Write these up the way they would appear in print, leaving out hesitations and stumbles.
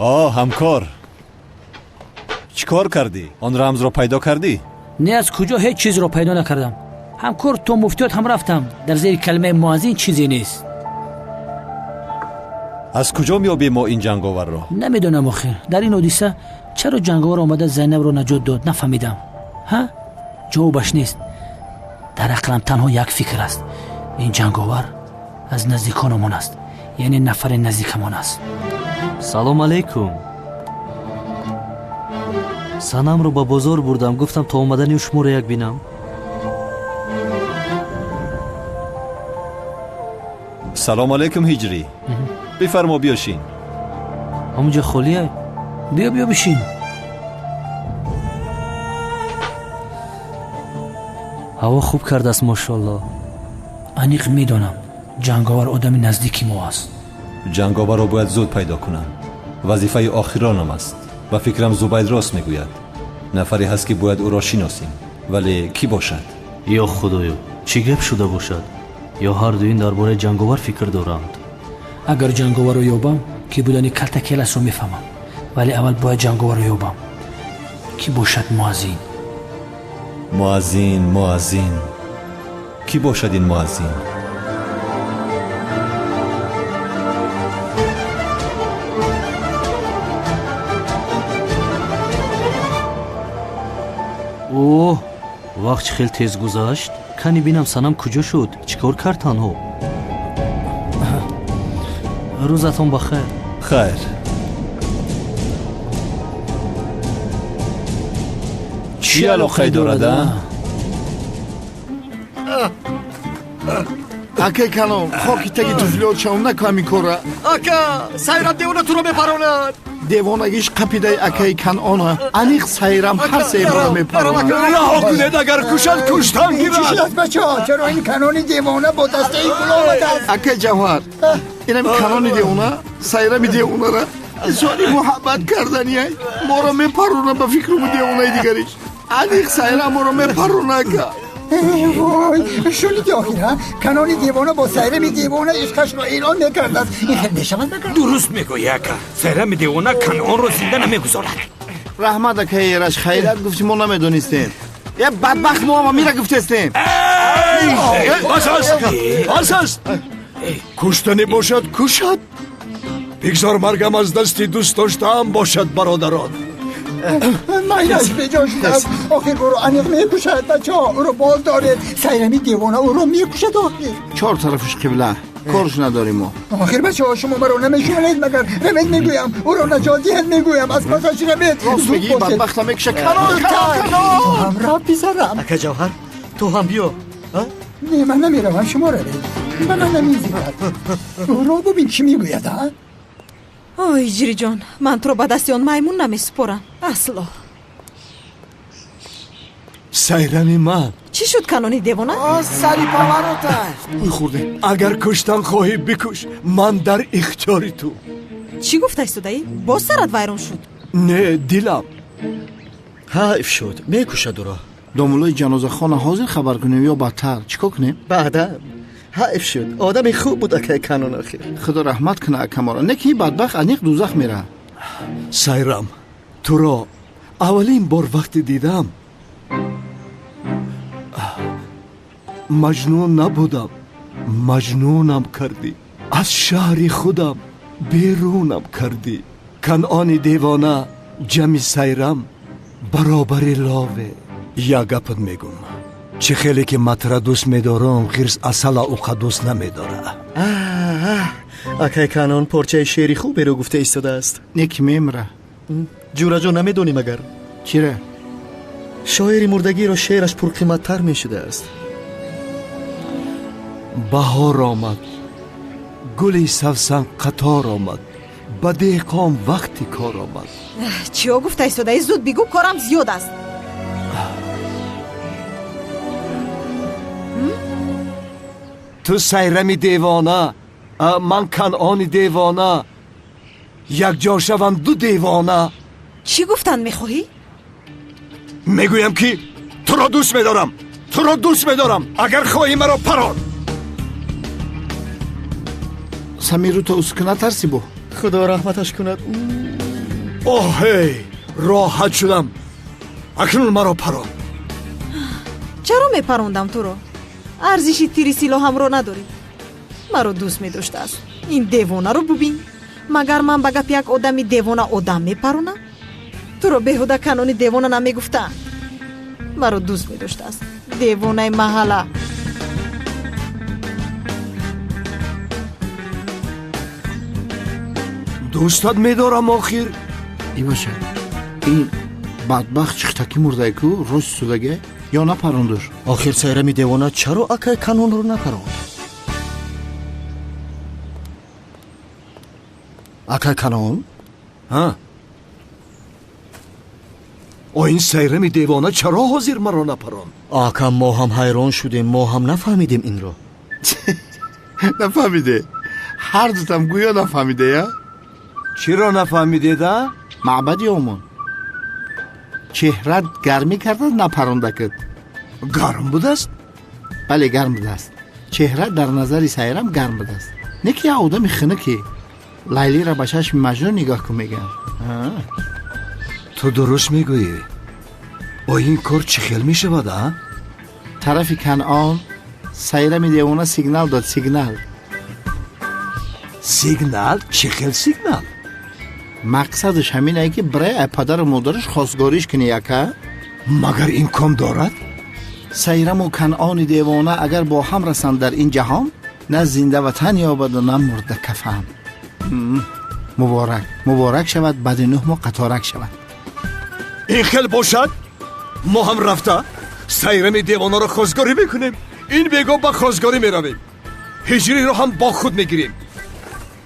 Ҳамкор, чӣ кор кардӣ? Он рамзро пайдо кардӣ? Не, аз куҷо, ҳеҷ чизро пайдо накардам. Ҳамкор, то муфтиёт ҳам рафтам, дар зери калимаи муаззин чизе нест. Аз куҷо меёбем мо ин ҷанговарро? Намедонам охир. Дар ин ҳодиса чаро ҷанговар омада Зайнабро наҷот дод, нафаҳмидам. Ҳа, ҷавобаш нест. Дар ақлам танҳо як фикр аст: ин ҷанговар аз наздикономон аст, яъне нафари наздикамон аст. Салом алейкум. Санамро ба бозор бурдам, гуфтам то омадани шуморо як бинам. Салом алейкум, Ҳиҷрӣ. Бифармо, биёшин. Ҳамунҷа холия? Биё, биё, бишин. Ҳаво хуб кардааст, мошоалло. Аниқ медонам, ҷанговар одами наздики мо аст. Ҷанговарро бояд зуд пайдо кунам. Вазифаи охиронам аст. Ба фикрам, Зубайд рост мегӯяд. Нафаре ҳаст, ки бояд ӯро шиносем, вале кӣ бошад? Ё худоё, чӣ гап шуда бошад? Ё ҳарду ин дар бораи ҷанговар фикр доранд? Агар ҷанговарро ёбам, ки будани калтакеласро мефаҳмам, вале аввал бояд ҷанговарро ёбам. Кӣ бошад муаззин? Муаззин, муаззин, кӣ бошад ин муаззин? Оҳ, вақт хел тез гузашт. Кани бинам, Санам куҷо шуд, чӣ кор кард танҳо? Рӯзатон ба хайр. Хайр. Чӣ алоқае дорад, а? Акай Канон, хоки таги туфлиёт шавам, наку ҳамин кора. Ака, Сайрам девона туро мепаронад. Девонагиш қапидаи акаи Канона. Аниқ Сайрам ҳар себро мепаронад. Раҳо кунед, агар кушад, куштан гирад. Чӣ шуд, бачаҳо? Чаро ин Канони девона бо дастаи гул омадааст? Акаи Ҷавҳар, инами Канони девона Сайрами девонара соли муҳаббат карданияй моро мепарона. Ба фикруму девонаи дигариш аниқ Сайрам моро мепарона, ака. Вой, шуниди охир, ҳа? Канони девона бо Сайрами девона ишқашро эълон мекардааст. Ин хел мешавад магар? Дуруст мегӯӣ, ака. Сайрами девона Канонро зинда намегузорад. Раҳмат, акаи Эраш, хайрат гуфти, мо намедонистем. Е, бадбахт, мо ама мира гуфтестем. Бас аст, бас аст. Куштанӣ бошад, кушад. Бигзор маргам аз дасти дӯст доштаам бошад, бародарон. Майнаш беҷо шудааст. Охир ӯро аниқ мекушад. Бачаҳо, ӯро боз доред. Сайрами девона ӯро мекушад охир. Чор тарафаш қибла, корш надорем мо. Охир, бачаҳо, шумо маро намешунавед магар? Равед, мегӯям, ӯро наҷот диҳед, мегӯям, аз пасаш равед. Рост Зуд мегӣ. бошед. Бадбахта мекуша Канон, Канон, Канон. Ту ҳам рав, писарам. Ака Ҷавҳар, ту ҳам биё. Не, ман намеравам, шумо равед, ба ман намезибад. Ӯро бубин, чӣ мегӯяд, а? Ой, Ҳиҷриҷон, ман туро ба дасти он маймун намесупорам асло. Сайрами ман. Чӣ шуд, Канони девона? Сари павароташ. Ӯй, хӯрдем. Агар куштан хоҳӣ, бикуш, ман дар ихтиёри ту. Чӣ гуфта истодаӣ? Боз сарат вайрон шуд? Не, дилам. Ҳайф шуд, мекушад ӯро. Домулои ҷанозахона ҳозир хабар кунем ё баъдтар? Чӣ кор кунем? Баъдан. Ҳайф шуд, одами хуб буд акаи Канон охир. Худо раҳмат куна акаморо, не ки бадбахт аниқ дузах мера. Сайрам, туро аввалин бор вақте дидам, маҷнун набудам, маҷнунам кардӣ, аз шаҳри худам берунам кардӣ. Канъони девона ҷами Сайрам баробари лове. Як гапат мегум: чӣ хеле ки матра дӯст медорам, хирс асала уқа дӯст намедора. Акай Канон порчаи шеъри хуберо гуфта истодааст. Не ки мемра. Ҷураҷон, намедонӣ магар? Чира? Шоири мурдагиро шеъраш пурқиматтар мешудааст. Баҳор омад, гули савсан қатор омад, ба деҳқон вақти кор омад. Чиё гуфта истодаӣ? Зуд бигӯ, корам зиёд аст. Ту Сайрами девона, ман Канъони девона, якҷо шаванд ду девона. Чӣ гуфтан мехоҳӣ? Мегӯям, ки туро дӯст медорам, туро дӯст медорам. Агар хоҳӣ, маро парон. Самиру то уску натарсӣ бо? Худо раҳматаш кунад. Оҳ, роҳат шудам. Акнун маро парон. Чаро мепарондам туро? Арзиши тири силоҳамро надорӣ. Маро дӯст медоштааст. Ин девонаро бубин. Магар ман ба гапи як одами девона одам мепаронам? Туро беҳуда Канони девона намегуфтаанд. Маро дӯст медоштааст. Девонаи маҳалла. Дӯстат медорам охир. И бошад, ин бадбахт чихтакӣ мурдае ку рост судаге ё напарондуш? Охир Сайрами девона чаро акай Канонро напаронд? Акай Канон? Ҳа? О, ин Сайрами девона чаро ҳозир маро напаронд? Ака, мо ҳам ҳайрон шудем, мо ҳам нафаҳмидем инро. Нафаҳмиде? Ҳар дутам гӯё нафаҳмиде, я? Чиро нафаҳмидед, а? Маъбади омон. Чеҳрат гармӣ карда напаронда кид. Гарм будааст? Бале, гарм будааст. Чеҳрат дар назари Сайрам гарм будааст. Не ки як одами хунуке. Лайлиро ба чашми Маҷнун нигоҳ кун мегӯям. Ту дуруст мегӯӣ. О, ин кор чӣ хел мешавад, а? Тарафи Канъон Сайрами девона сигнал дод, сигнал. Сигнал? Чӣ хел сигнал? Мақсадаш ҳаминае ки бирай ай падару модараш хостгориш кунӣ, яка? Магар имкон дорад? Сайраму Канъони девона агар бо ҳам расанд дар ин ҷаҳон, на зинда ватан ёбаду на мурда кафан. Муборак, муборак шавад, баъди 9 моҳ қаторак шавад. Ин хел бошад, мо ҳам рафта Сайрами девонаро хостгорӣ мекунем. Ин бего ба хостгорӣ меравем. Ҳиҷриро ҳам бо худ мегирем.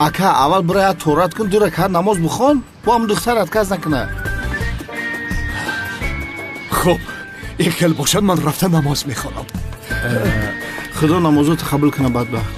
Ака, аввал бирая торат кун, ду ракат намоз бихон, бо ҳам духтарат кас накунад. Хуб, ин хел бошад, ман рафта намоз мехонам. Худо намозото қабул кунад, бадбахт.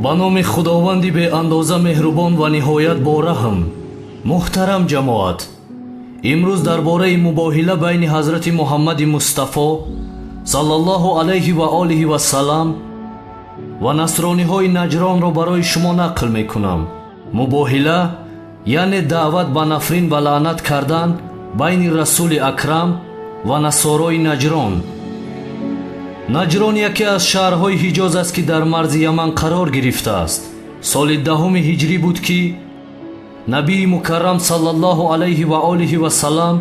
Ба номи Худованди беандоза меҳрубон ва ниҳоят бораҳм. Муҳтарам ҷамоат, имрӯз дар бораи мубоҳила байни ҳазрати Муҳаммади Мустафо саллаллоҳу алайҳи ва олиҳи вассалам ва насрониҳои Наҷронро барои шумо нақл мекунам. Мубоҳила яъне даъват ба нафрин ва лаънат кардан байни Расули Акрам ва насорои Наҷрон. Наҷрон яке аз шаҳрҳои Ҳиҷоз аст, ки дар марзи Яман қарор гирифтааст. Соли 10 ҳиҷрӣ буд, ки набии мукаррам саллаллоҳу алайҳи ва олиҳи вассалам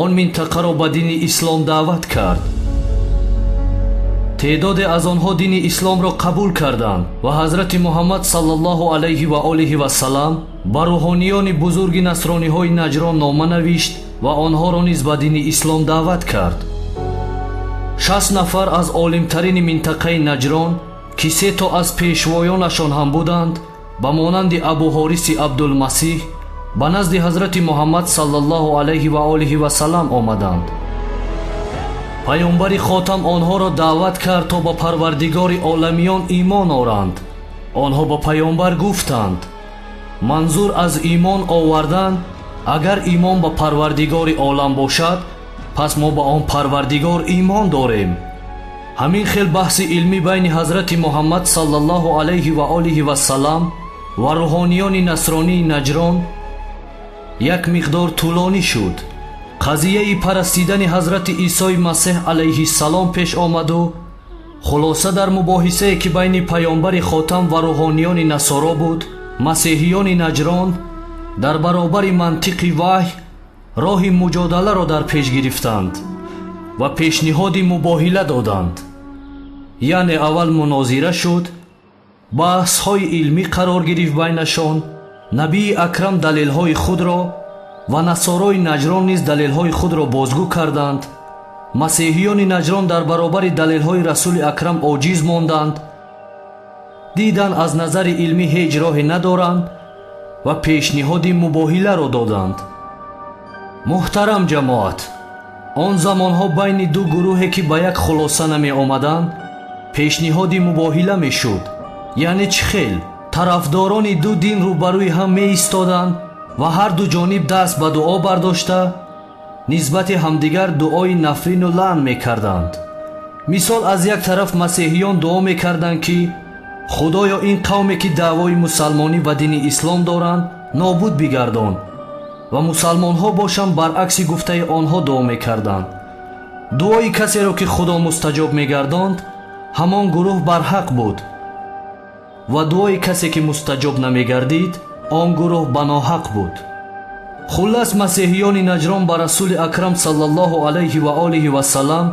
он минтақаро ба дини ислом даъват кард. Теъдоде аз онҳо дини исломро қабул карданд ва ҳазрати Муҳаммад саллаллоҳу алайҳи ва олиҳи вассалам ба рӯҳониёни бузурги насрониҳои Наҷрон нома навишт ва онҳоро низ ба дини ислом даъват кард. 60 нафар аз олимтарини минтақаи Наҷрон, ки 3 то аз пешвоёнашон ҳам буданд, ба монанди Абуҳориси Абдулмасиҳ ба назди ҳазрати Муҳаммад саллаллоҳу алайҳи ва олиҳи вассалам омаданд. Паёмбари хотам онҳоро даъват кард то ба Парвардигори оламиён имон оранд. Онҳо ба паёмбар гуфтанд: манзур аз имон овардан, агар имон ба Парвардигори олам бошад, пас мо ба он Парвардигор имон дорем. Ҳамин хел баҳси илмӣ байни ҳазрати Муҳаммад саллаллоҳу алайҳи ва олиҳи вассалам ва рӯҳониёни насронии Наҷрон як миқдор тӯлонӣ шуд. Қазияи парастидани ҳазрати Исои Масеҳ алайҳиссалом пеш омаду хулоса дар мубоҳисае, ки байни паёмбари хотам ва рӯҳониёни насоро буд, масеҳиёни Наҷрон Дар баробари мантиқи ваҳй роҳи муҷодаларо дар пеш гирифтанд ва пешниҳоди мубоҳила доданд. Яъне аввал мунозира шуд, баҳсҳои илмӣ қарор гирифт байнашон. Набии Акрам далелҳои худро ва насорои Наҷрон низ далелҳои худро бозгӯ карданд. Масеҳиёни Наҷрон дар баробари далелҳои Расули Акрам оҷиз монданд. Дидан аз назари илмӣ ҳеҷ роҳе надоранд ва пешниҳоди мубоҳиларо доданд. Муҳтарам ҷамоат, он замонҳо байни ду гурӯҳе ки ба як хулоса намеомаданд, пешниҳоди мубоҳила мешуд. Яъне чӣ хел? Тарафдорони ду дин рӯбарӯи ҳам меистоданд ва ҳар ду ҷониб даст ба дуо бардошта нисбати ҳамдигар дуои нафрину лаън мекарданд. Мисол, аз як тараф масеҳиён дуо мекарданд, ки худоё, ин қавме ки даъвои мусалмонӣ ва дини ислом доранд, нобуд бигардон, ва мусалмонҳо бошанд баръакси гуфтаи онҳо дуо мекарданд. Дуои касеро ки Худо мустаҷоб мегардонд, ҳамон гурӯҳ барҳақ буд, ва дуои касе ки мустаҷоб намегардид, он гурӯҳ ба ноҳақ буд. Хуллас, масеҳиёни Наҷрон ба Расули Акрам саллаллоҳу алайҳи ва олиҳи васаллам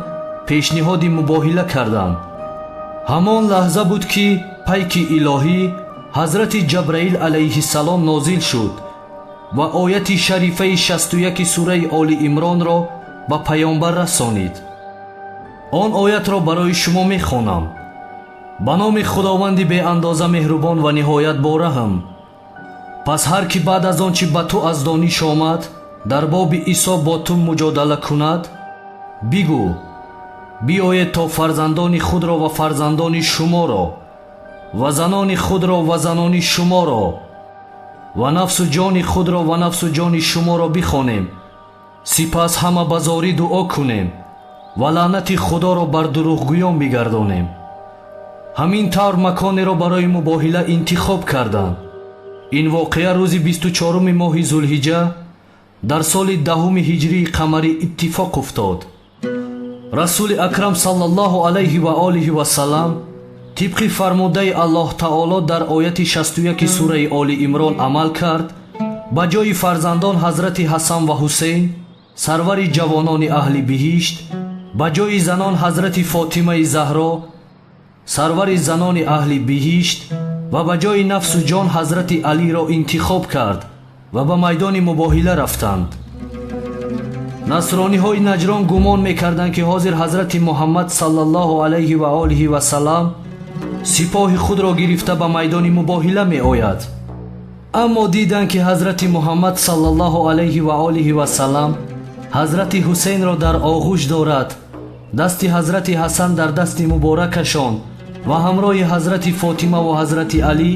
пешниҳоди мубоҳила карданд. Ҳамон лаҳза буд, ки пайки илоҳӣ ҳазрати Ҷабраил алайҳиссалом нозил шуд ва ояти шарифаи 61 сураи Оли Имронро ба паёмбар расонид. Он оятро барои шумо мехонам. Ба номи Худованди беандоза меҳрубон ва ниҳоят бораҳм. Пас ҳар ки баъд аз он чи ба ту аз дониш омад, дар боби Исо бо ту муҷодала кунад, бигӯ: биёед то фарзандони худро ва фарзандони шуморо ва занони худро ва занони шуморо ва нафсу ҷони худро ва нафсу ҷони шуморо бихонем. Сипас ҳама ба зорӣ дуо кунем ва лаънати Худоро бар дурӯғгӯён бигардонем. Ҳамин тавр маконеро барои мубоҳила интихоб карданд. Ин воқеа рӯзи 24 моҳи Зулҳиҷа дар соли 10 ҳиҷрии қамарӣ иттифоқ уфтод. Расули Акрам саллаллоҳу алайҳи ва олиҳи васаллам тибқи фармудаи Аллоҳ таоло дар ояти 61 сураи Оли Имрон амал кард. Ба ҷои фарзандон ҳазрати Ҳасан ва Ҳусейн, сарвари ҷавонони аҳли биҳишт, ба ҷои занон ҳазрати Фотимаи Заҳро, сарвари занони аҳли биҳишт, ва ба ҷои нафсу ҷон ҳазрати Алиро интихоб кард ва ба майдони мубоҳила рафтанд. Насрониҳои Наҷрон гумон мекарданд, ки ҳозир ҳазрати Муҳаммад саллаллоҳу алайҳи ва олиҳи васаллам сипоҳи худро гирифта ба майдони мубоҳила меояд. Аммо диданд, ки ҳазрати Муҳаммад саллаллоҳу алайҳи ва олиҳи васаллам ҳазрати Ҳусейнро дар оғӯш дорад, дасти ҳазрати Ҳасан дар дасти муборакашон ва ҳамроҳи ҳазрати Фотима ва ҳазрати Алӣ,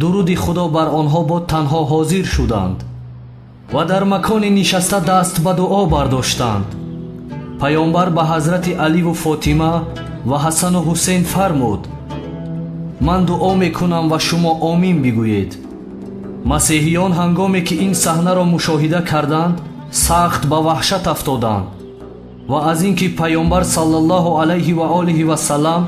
дуруди Худо бар онҳо бод, танҳо ҳозир шуданд ва дар макони нишаста даст ба дуо бардоштанд. Паёмбар ба ҳазрати Аливу Фотима ва Ҳасану Ҳусейн фармуд: ман дуо мекунам ва шумо омин бигӯед. Масеҳиён ҳангоме ки ин саҳнаро мушоҳида карданд, сахт ба ваҳшат афтоданд ва аз ин ки паёмбар саллаллоҳу алайҳи ва олиҳи васаллам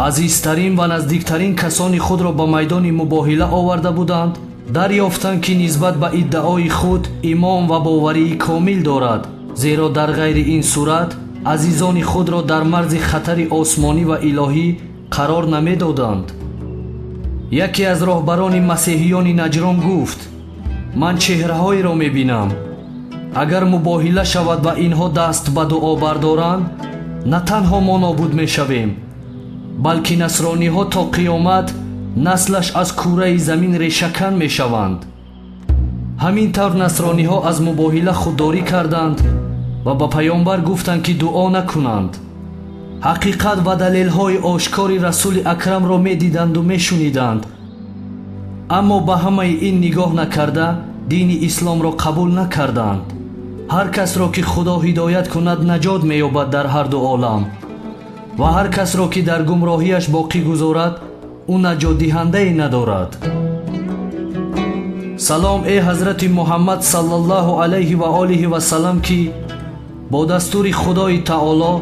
азизтарин ва наздиктарин касони худро ба майдони мубоҳила оварда буданд, дарёфтанд, ки нисбат ба иддаои худ имон ва боварии комил дорад, зеро дар ғайри ин сурат азизони худро дар марзи хатари осмонӣ ва илоҳӣ қарор намедоданд. Яке аз роҳбарони масеҳиёни Наҷрон гуфт: ман чеҳраҳоеро мебинам, агар мубоҳила шавад ва инҳо даст ба дуо бардоранд, на танҳо мо нобуд мешавем, балки насрониҳо то қиёмат наслаш аз кураи замин решакан мешаванд. Ҳамин тавр насрониҳо аз мубоҳила худдорӣ карданд ва ба паёмбар гуфтанд, ки дуо накунанд. Ҳақиқат ва далелҳои ошкори Расули Акрамро медиданду мешуниданд, аммо ба ҳамаи ин нигоҳ накарда дини исломро қабул накарданд. Ҳар касро ки Худо ҳидоят кунад, наҷот меёбад дар ҳар ду олам, ва ҳар касро ки дар гумроҳиаш боқӣ гузорад, ӯ наҷотдиҳандае надорад. Салом, эй ҳазрати Муҳаммад саллаллоҳу алайҳи ва олиҳи васаллам, ки бо дастури Худои таоло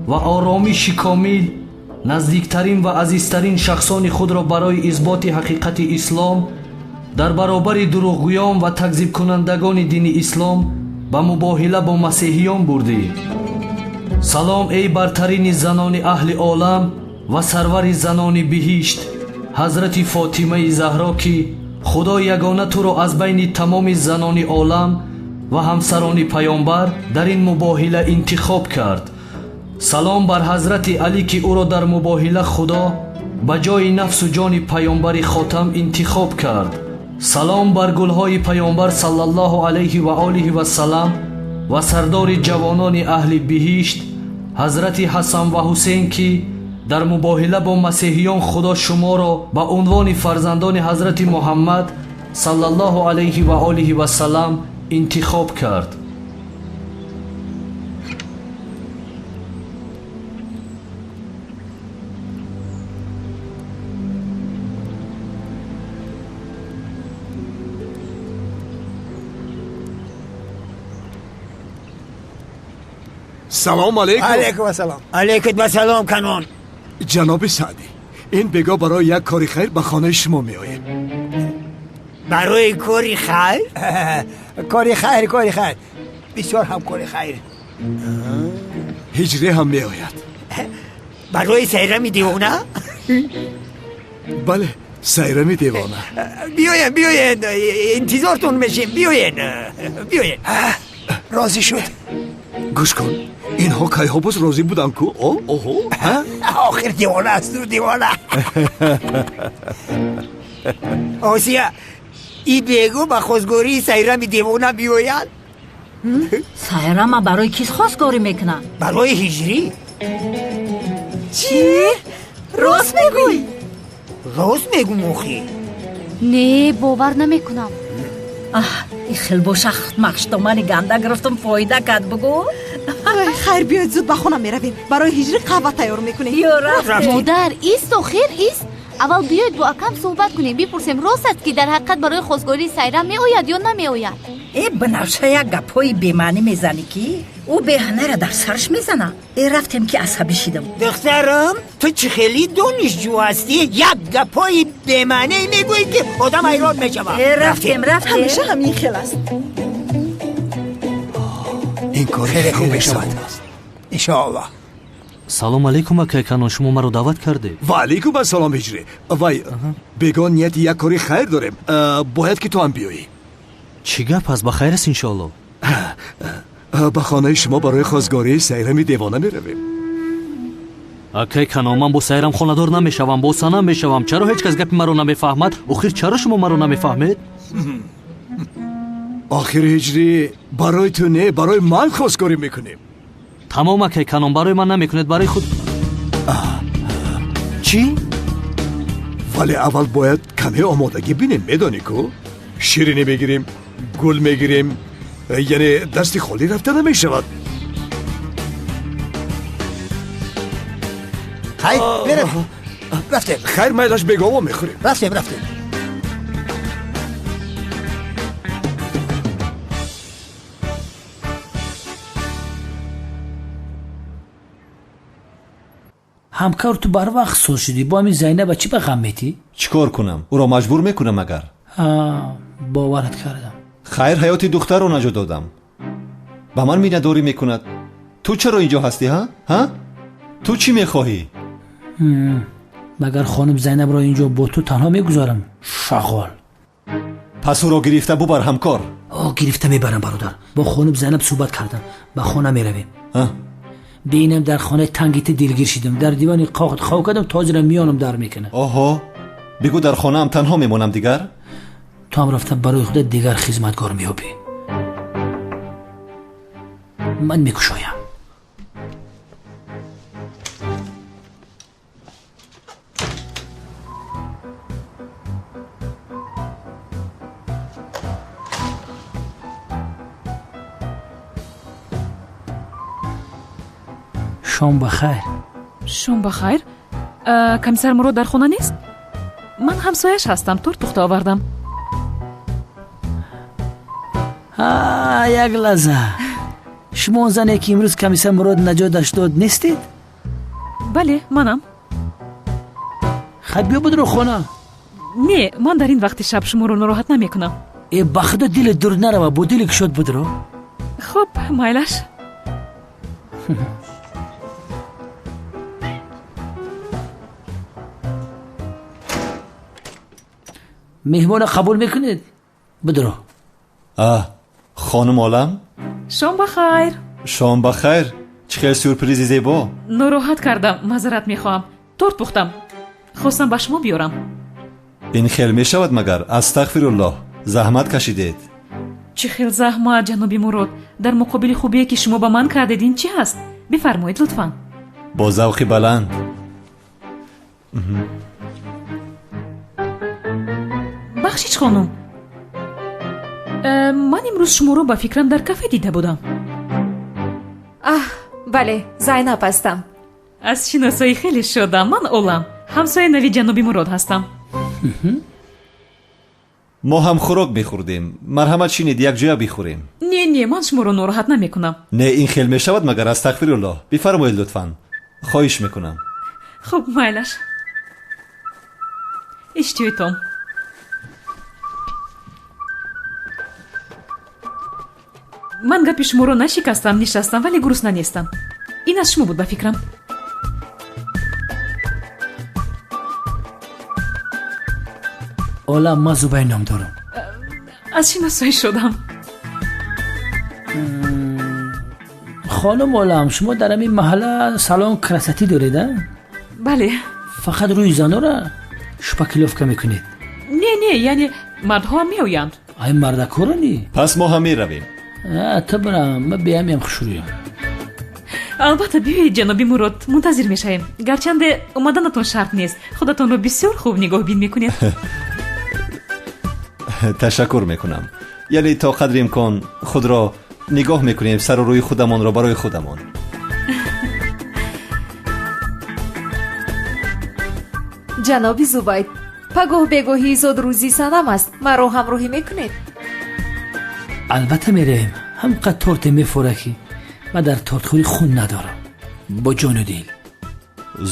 ва оромиши комил наздиктарин ва азизтарин шахсони худро барои исботи ҳақиқати ислом Дар баробари дурӯғгӯён ва такзибкунандагони дини ислом ба мубоҳила бо масеҳиён бурдӣ. Салом эй бартарини занони аҳли олам ва сарвари занони биҳишт, ҳазрати Фотимаи Заҳро, ки Худо ягона туро аз байни тамоми занони олам ва ҳамсарони паёмбар дар ин мубоҳила интихоб кард. Салом бар ҳазрати Алӣ, ки ӯро дар мубоҳила Худо ба ҷои нафсу ҷони паёмбари хотам интихоб кард. Салом бар гулҳои паёмбар саллаллоҳу алайҳи ва олиҳи вассалам ва сардори ҷавонони аҳли биҳишт ҳазрати Ҳасан ва Ҳусейн, ки дар мубоҳила бо масеҳиён Худо шуморо ба унвони фарзандони ҳазрати Муҳаммад саллаллоҳу алайҳи ва олиҳи вассалам интихоб кард. Салом алейкум. Алейкум ассалом. Алейкум ассалом, Канон. Ҷаноби Саъдӣ, ин бего барои як кори хайр ба хонаи шумо меоем. Барои кори хайр? Кори хайр, кори хайр. Бисёр ҳам кори хайр. Ҳиҷрӣ ҳам меояд. Барои сайрами девона? Бале, сайрами девона. Биёен, биёен, интизортон мешем. Биёен, биёен. Розӣ шуд. Гӯш кун, инҳо кайҳо боз розӣ буданд ку? Оҳо, охир девона аст, девона. Осия, и бегу ба хостгории сайрами девона биёяд? Сайрама барои кис хостгорӣ мекунад? Барои ҳиҷрӣ. Чӣ? Рост мегӯӣ? Рост мегӯм охи. Не, бовар намекунам. Аҳ, хел боша махштомани ганда гирифтам, фоида кард, бугӯ. Хайр, биёед зуд ба хона меравем. Барои ҳиҷрӣ қаҳва тайёр мекунем. Модар, ист, охир ист. Аввал биёед бо акам суҳбат кунем, бипурсем рост аст, ки дар ҳақиқат барои хостгории Сайрам меояд ё намеояд. Э, Банафша, як гапҳои бемаънӣ мезанӣ, ки ӯ беҳанара дар сараш мезана. Э, рафтем, ки асабӣ шидам. Духтарам, ту чӣ хеле донишҷӯ ҳастӣ, як гапҳои бемаънӣ мегӯӣ, ки одам ҳайрон мешавад. Э, рафтем, рафтем. Ҳамеша ҳамин хел аст. Ин кор хеле хуб мешавад, иншоаллоҳ. Салом алейкум, акай Канон, шумо маро даъват кардед. Ва алейкум ассалом, ҳиҷрӣ. Вай, бегон нияти як кори хайр дорем, бояд ки ту ҳам биёӣ. Чӣ гап аст? Ба хайр аст, иншоаллоҳ. Ба хонаи шумо барои хостгории сайрами девона меравем. Акай Канон, ман бо сайрам хонадор намешавам, бо санам мешавам. Чаро ҳеҷ кас гапи маро намефаҳмад? Охир чаро шумо маро намефаҳмед? Охир ҳиҷрӣ, барои ту не, барои ман хостгорӣ мекунем. Тамом, акай Канон, барои ман намекунед, барои худ. Чӣ? Вале аввал бояд каме омодагӣ бинем, медонӣ ку? Ширинӣ мегирем, гул мегирем, яъне дасти холӣ рафта намешавад. Хайр, меравем. Рафтем. Хайр, майлаш бегово мехӯрем. Рафтем, рафтем. Ҳамкор, ту барвақт соз шудӣ, бо ҳамин Зайнаба чӣ ба ғам метӣ? Чӣ кор кунам? Ӯро маҷбур мекунам агар. Боварат кардам. Хайр, ҳаёти духтарро наҷот додам. Ба ман миннатдорӣ мекунад. Ту чаро инҷо ҳастӣ, ҳа? Ҳа? Ту чӣ мехоҳӣ? Магар хонум Зайнабро инҷо бо ту танҳо мегузорам? Шағол. Пас ӯро гирифта бубар, ҳамкор. О, гирифта мебарам, бародар. Бо хонум Зайнаб суҳбат кардам. Ба хона меравем. Бинам дар хонаи танги ту дилгир шидам. Дар дивани қоғ хоб кардам, то ҳозира миёнам дар мекунад. Оҳо, бигӯ дар хонаам танҳо мемонам дигар? Ту ҳам рафта барои худат дигар хизматгор меёбӣ. Ман мекушоям. Шом ба хайр. Шом ба хайр. Комиссар Мурод дар хона нест? Ман ҳамсояш ҳастам, торт пухта овардам. Як лаҳза. Шумо он зане, ки имрӯз комиссар Мурод наҷоташ дод, нестед? Бале, манам. Хайр, биё будро хона. Не, ман дар ин вақти шаб шуморо нороҳат намекунам. Э, ба худо дилет дур нарава, бо дили кушод будро. Хуб, майлаш. Меҳмона қабул мекунед? Будро. А, хонум Олам? Шом ба хайр. Шом ба хайр. Чӣ хел сюрпризи зебо. Нороҳат кардам, маъзарат мехоҳам. Торт пухтам. Хостам ба шумо биёрам. Ин хел мешавад магар? Астағфируллоҳ. Заҳмат кашидед. Чӣ хел заҳмат, ҷаноби Мурод? Дар муқобили хубие ки шумо ба ман кардед, ин чӣ ҳаст? Бифармоед, лутфан. Бо завқи баланд. Бахшиш, хонум. Ман имрӯз шуморо ба фикрам дар кафе дида будам. Аҳ, бале, Зайнаб ҳастам. Аз шиносоӣ хеле шодам. Ман Олам, ҳамсояи нави ҷаноби Мурод ҳастам. Мо ҳам хӯрок мехӯрдем. Марҳамат, шинед, якҷоя бихӯрем. Не, не, ман шуморо нороҳат намекунам. Не, ин хел мешавад магар? Астағфируллоҳ. Бифармоед, лутфан. Хоҳиш мекунам. Хуб, майлаш. Иштиҳоитон. Ман гапи шуморо нашикастам, нишастам, вале гурусна нестам. Ин аз шумо буд ба фикрам. Олам, ман Зубайр ном дорам. Аз шиносоӣ шудам. Хонум Олам, шумо дар ҳамин маҳалла салон красотӣ доред, а? Бале. Фақат рӯи занора шпаклёвка мекунед? Не, не, яъне мардҳо ҳам меоянд. Ай, мардакоро ни? Пас мо ҳам меравем. Ту бирам, ман беҳамиам хушрӯям. Албатта, биёед, ҷаноби Мурод, мунтазир мешавем. Гарчанде омаданатон шарт нест, худатонро бисёр хуб нигоҳбин мекунед. Ташаккур мекунам. Яъне то қадри имкон худро нигоҳ мекунем, сару рӯи худамонро барои худамон. Ҷаноби Зубайд, пагоҳ бегоҳии зодрӯзи санам аст. Маро ҳамроҳӣ мекунед? Албатта меравем. Ҳамқадр торте мефора ки ман дар тортхӯрӣ хун надорам. Бо ҷону дил.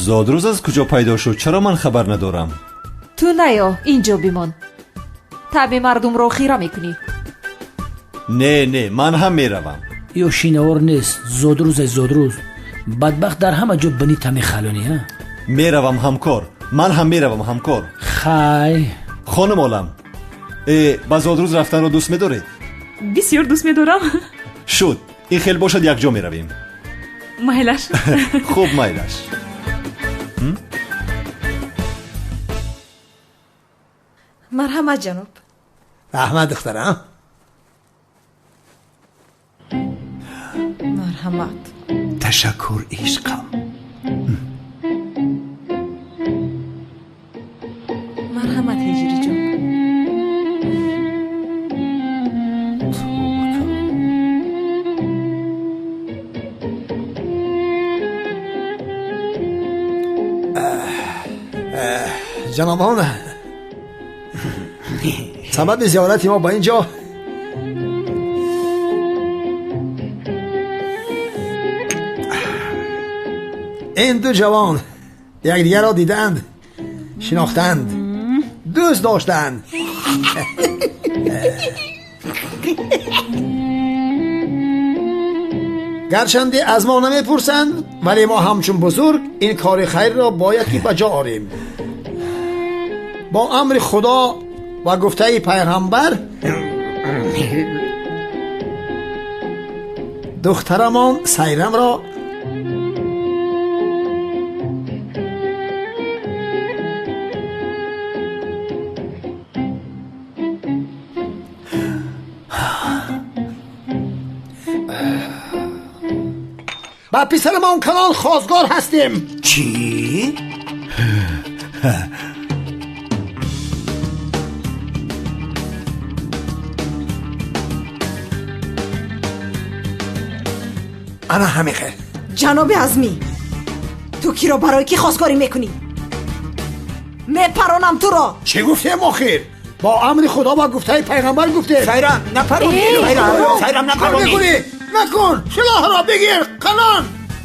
Зодрӯз аз куҷо пайдо шуд? Чаро ман хабар надорам? Ту наё, инҷо бимон. Таби мардумро хира мекунӣ. Не, не, ман ҳам меравам. Ё шиновор нест, зодрӯз аз зодрӯз. Бадбахт дар ҳама ҷо бинита мехалонӣ, а? Меравам, ҳамкор. Ман ҳам меравам, ҳамкор. Хай. Хонум Олам, ба зодрӯз рафтанро дӯст медоред? Бисёр дӯст медорам. Шуд, ин хел бошад, якҷо меравем. Майлаш. Хуб, майлаш. Марҳамат, ҷаноб. Раҳмат, духтарам. Марҳамат. Ташаккур, ишқам. Марҳамат, ҳиҷриҷон. Ҷанобон, сабаби зиёрати мо ба ин ҷо ин ду ҷавон якдигарро дидаанд, шинохтанд, дӯст доштанд. Гарчанде аз мо намепурсанд, вале мо ҳамчун бузург ин кори хайрро бояд ки ба ҷо орем. Бо амри Худо ва гуфтаи пайғамбар духтарамон Сайрамро ба писарамон Канон хостгор ҳастем. Чӣ? Ана ҳамин хел. Ҷаноби Азмӣ, ту киро барои кӣ хостгорӣ мекунӣ? Мепаронам туро. Чӣ гуфтем охир? Бо амри Худо ва гуфтаи пайғамбар гуфтем. Сайрам, напаронӣ. Сайрам, Сайрам, напаронӣ. Накун, силоҳро бигир, Канон.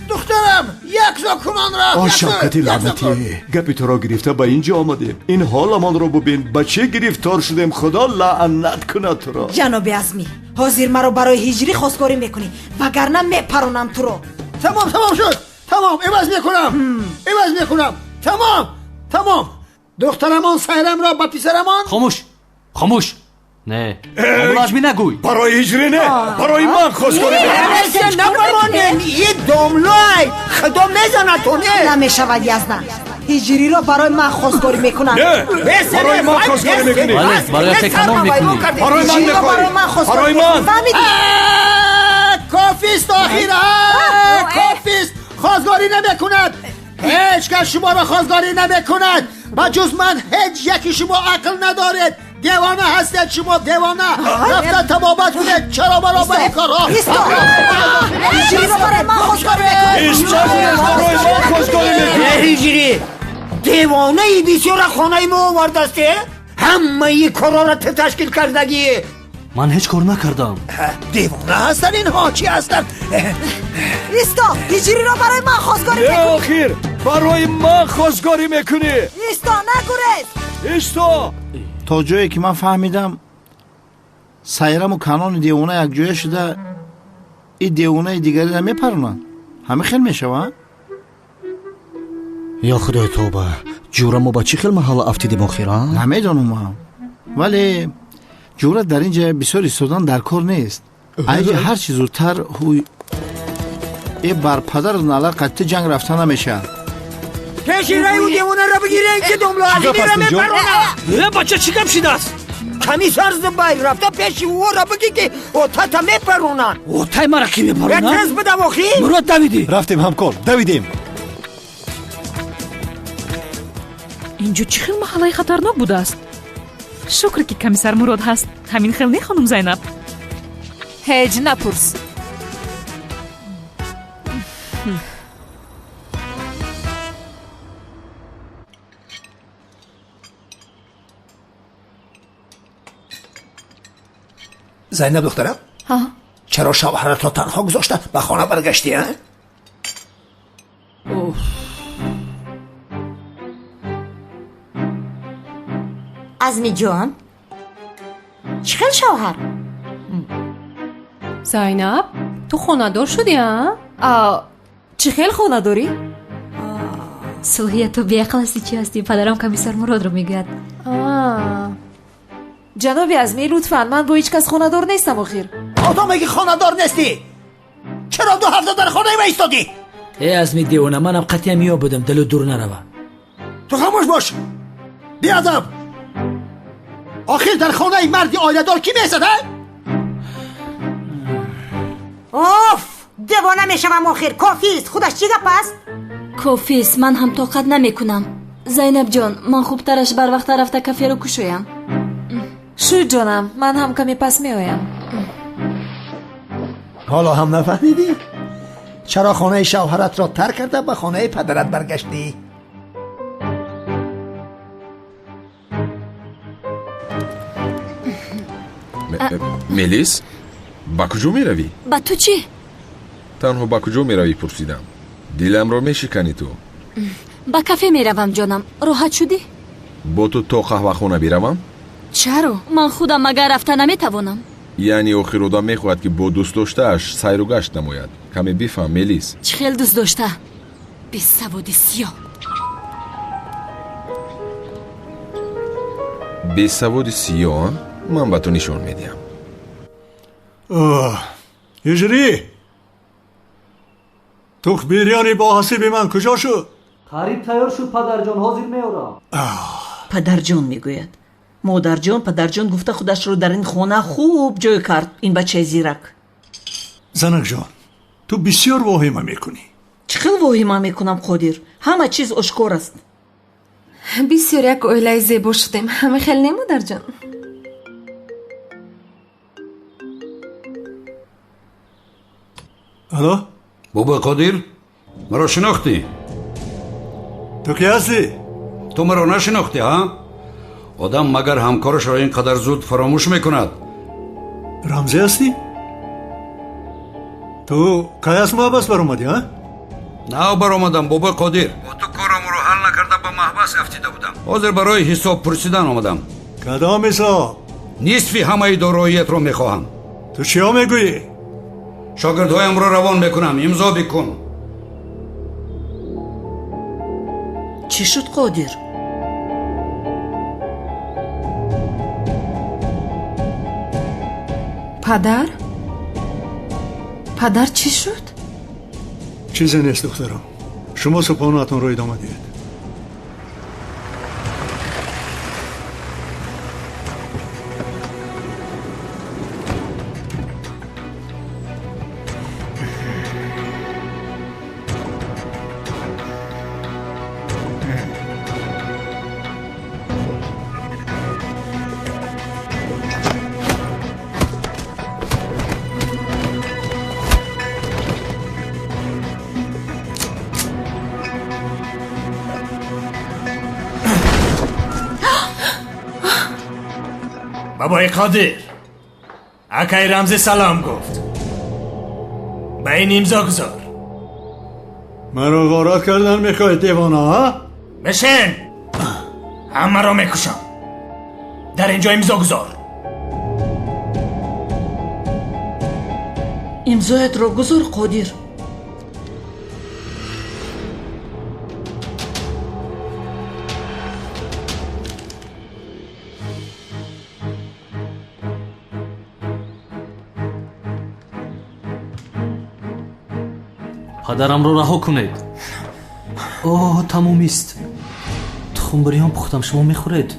Духтарам, яксо кунон рафт. О, Шавкати лаънатӣ, гапи туро гирифта ба ин ҷо омадем. Ин ҳоламонро бубин, ба чӣ гирифтор шудем. Худо лаънат кунад туро. Ҷаноби Азмӣ, ҳозир маро барои ҳиҷрӣ хостгорӣ мекунӣ, вагарна мепаронам туро. Тамом, тамом шуд. Тамом, иваз мекунам. Иваз мекунам. Тамом, тамом. Духтарамон Сайрамро ба писарамон. Хомӯш, хомӯш. Не, Азмӣ, нагӯй. Барои ҳиҷрӣ не, барои ман хостгорӣ. Набаронем, и домлай худо мезанад то не. Намешавад, язна. Ҳиҷриро барои ман хостгорӣ мекунанд. Не, барои ман хостгорӣ мекунӣ. Бале, барои те камон мекунӣ. Барои ман мехоҳӣ. Барои ман. Фаҳмидӣ? Кофист, охир, кофист. Хостгорӣ намекунад. Ҳеҷ кас шуморо хостгорӣ намекунад. Ба ҷуз ман ҳеҷ яки шумо ақл надоред. Девона ҳастед шумо, девона. Рафта табобат кунед. Чаро маро ба ин корҳо? Ҳиҷриро барои ман хостгорӣ мекунӣ. Барои ман хостгорӣ мекунӣ. Ҳиҷрӣ, девонаи бисёра хонаи мо овардасте. Ҳамаи корҳоро ту ташкил кардагӣ. Ман ҳеҷ кор накардам. Девона ҳастанд инҳо, чӣ ҳастанд? Исто, ҳиҷриро барои ман хостгорӣ мекунӣ. Охир, барои ман хостгорӣ мекунӣ. Исто, нагурез. Исто. То ҷое ки ман фаҳмидам, Сайраму Канони девона якҷоя шуда и девонаи дигареро мепаронанд. Ҳамин хел мешавад? Ё худои тавба, ҷура, мо ба чӣ хел маҳалла афтидем охир, а? Намедонам ман, вале ҷура, дар ин ҷа бисёр истодан дар кор нест. Айҷа ҳар чӣ зудтар ҳуй э бар падару нала қатти ҷанг рафта намешавад. Пеши раю девонаро бигирен, ки домло Азимиро мепарона. Э, бача, чӣ гап шидааст? Комиссар Зубайр, рафта пеши ӯро бигӣ, ки отата мепаронанд. Отай мара ки мепаронанд? Тез бидав, охир. Мурод, давидӣ? Рафтем, ҳамкор, давидем. Инҷо чӣ хел маҳаллаи хатарнок будааст? Шукр, ки комиссар Мурод ҳаст. Ҳамин хел не, хонум Зайнаб? Ҳеҷ напурс. Зайнаб, духтарам, чаро шавҳаратро танҳо гузошта ба хона баргаштӣ, а? Азмиҷон, чӣ хел шавҳар? Зайнаб, ту хонадор шудӣ, а? Чӣ хел хонадорӣ? Сулҳия, ту беақл ҳастӣ, чӣ ҳастӣ? Падарам комиссар Муродро мегӯяд. Ҷаноби Азмӣ, лутфан, ман бо ҳеҷ кас хонадор нестам охир. Одаме ки хонадор нестӣ, чаро 2 ҳафта дар хонаи ма истодӣ? Э, Азми девона, манам қатъиян меёбудам, дилу дур нарава. Ту хомӯш бош, беадаб. Охир дар хонаи марди оиладор кӣ месад, а? Оф, девона мешавам охир. Кофист, худаш чӣ гап аст? Кофист, ман ҳам тоқат намекунам. Зайнабҷон, ман хубтараш барвақта рафта каферо кушоям. Шуд, ҷонам, ман ҳам каме пас меоям. Ҳоло ҳам нафаҳмидӣ, чаро хонаи шавҳаратро тарк карда ба хонаи падарат баргаштӣ? Мелис, ба куҷо меравӣ? Ба ту чӣ? Танҳо ба куҷо меравӣ пурсидам. Диламро мешиканӣ ту. Ба кафе меравам, ҷонам. Роҳат шудӣ? Бо ту то қаҳвахона биравам? Чаро? Ман худам магар рафта наметавонам? Яъне охир одам мехоҳад, ки бо дӯстдоштааш сайру гашт намояд. Каме бифаҳм, Мелис. Чӣ хел дӯст дошта? Бесаводи сиёҳ. Бесаводи сиёҳ? Ман ба ту нишон медиҳам. Ҳиҷрӣ, тухм бирёни бо ҳасиби ман куҷо шуд? Қариб тайёр шуд, падарҷон, ҳозир меорам. Падарҷон мегӯяд. Модарҷон, падарҷон гуфта худашро дар ин хона хуб ҷой кард, ин бачаи зирак. Занакҷон, ту бисёр воҳима мекунӣ. Чӣ хел воҳима мекунам, Қодир? Ҳама чиз ошкор аст. Бисёр як оилаи зебо шудем. Ҳама хел не, модарҷон? Алло? Бобои Қодир, маро шинохтӣ? Ту кӣ ҳастӣ? Ту маро нашинохтӣ, ҳа? Одам магар ҳамкорашро ин қадар зуд фаромӯш мекунад? Рамзӣ ҳастӣ? Ту кай аз маҳбас баромадӣ, а? Нав баромадам, бобои Қодир. Бо ту корамро ҳал накарда ба маҳбас афтида будам. Ҳозир барои ҳисоб пурсидан омадам. Кадом ҳисоб? Нисфи ҳамаи дороиятро мехоҳам. Ту чиҳо мегӯӣ? Шогирдҳоямро равон мекунам, имзо бикун. Чӣ шуд, Қодир? Падар? Падар, чӣ шуд? Чизе нест, духтарам. Шумо субҳонаатонро идома диҳед. Бобои Қодир, акай Рамзӣ салом гуфт. Ба ин имзо гузор. Маро ғорат кардан мехоҳед, девона, ҳа? Бишин! Ҳамаро мекушам. Дар инҷо имзо гузор. Имзоятро гузор, Қодир. Падарамро раҳо кунед. Оҳ, тамомист. Тухмбирён пухтам, шумо мехӯред?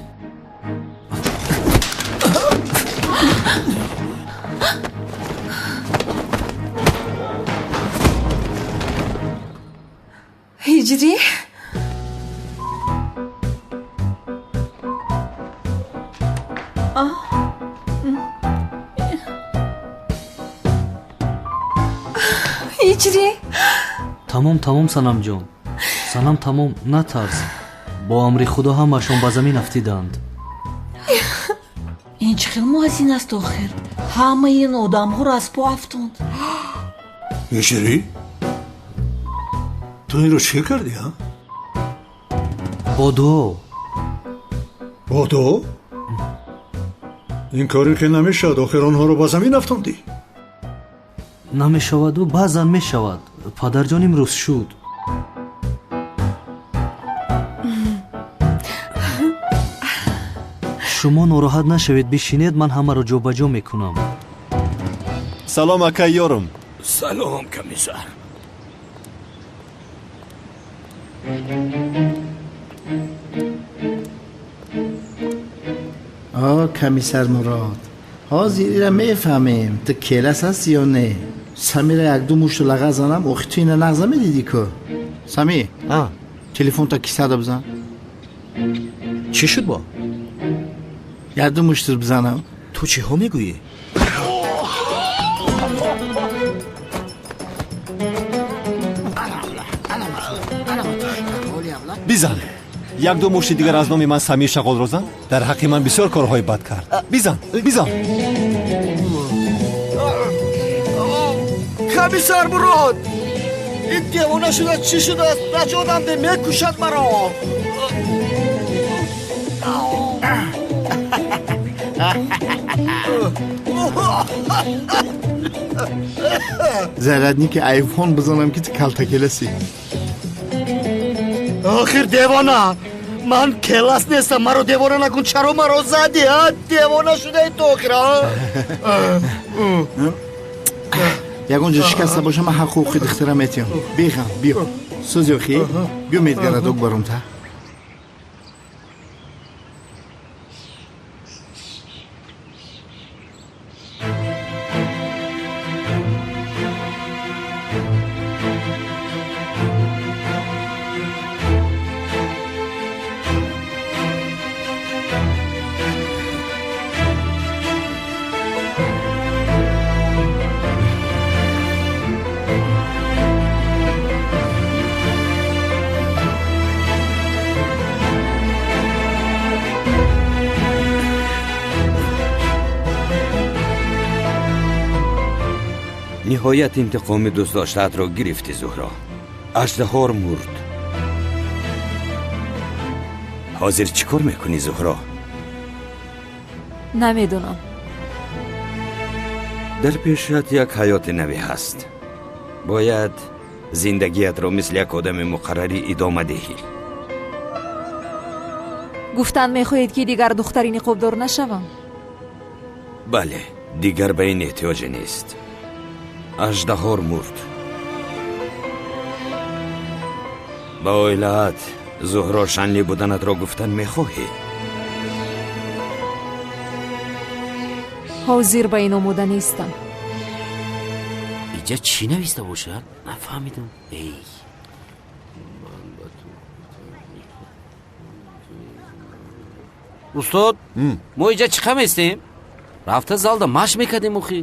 Ҳиҷрӣ? Ҳиҷрӣ? Тамом, тамом, Санамҷон. Санам, тамом, натарс. Бо амри Худо ҳамаашон ба замин афтиданд. Ин чӣ хел муаззин аст охир? Ҳамаи ин одамҳоро аз по афтонд. Ҳиҷрӣ? Ту инро чӣ кардӣ, ҳа? Бо дуо. Бо дуо? Ин коре ки намешавад, охир онҳоро ба замин афтондӣ. Намешаваду баъзан мешавад. Падарҷон, имрӯз шуд. Шумо нороҳат нашавед, бишинед, ман ҳамаро ҷобаҷо мекунам. Салом, акай ёрум. Салом, комиссар. О, комиссар Мурод, ҳозир ира мефаҳмем, ту келас ҳастӣ ё не. Самира якду мушту лағаз занам, охи ту ина нағз намедидӣ ку? Сами, телефонта кисада бизан. Чӣ шуд бо? Якду мушту бизанам. Ту чиҳо мегӯӣ? Бизан. Якду мушти дигар аз номи ман Самир Шағолро зан. Дар ҳаққи ман бисёр корҳои бад кард. Бизан, бизан. Комиссар Мурод, ин девона шуда чӣ шудааст? Наҷотам де, мекушад маро. Зарядники айфон бизанам ки ту калтакеласи. Охир девона, ман келас нестам, маро девона накун. Чаро маро задӣ, а? Девона шудаи ту охир, а? Ягон ҷо шикаста боша, ман ҳақ ҳуқуқи духтара метиҳам. Беғам, биё. Сӯзи охи, биё медгарадок баром та. Ниҳоят интиқоми дӯстдоштаатро гирифтӣ, Зуҳро. Аждаҳор мурд. Ҳозир чӣ кор мекунӣ, Зуҳро? Намедонам. Дар пешат як ҳаёти наве ҳаст. Бояд зиндагиятро мисли як одами муқаррарӣ идома диҳӣ. Гуфтан мехоҳед, ки дигар духтари ниқобдор нашавам? Бале, дигар ба ин эҳтиёҷе нест. Аждаҳор мурд. Ба оилаат Зуҳро Шанли буданатро гуфтан мехоҳӣ? Ҳозир ба ин омода нестам. Иҷа чӣ нависта бошад? Нафаҳмидам. Эй, устод, мо иҷа чӣ қа местем? Рафта залда машқ мекардем охи.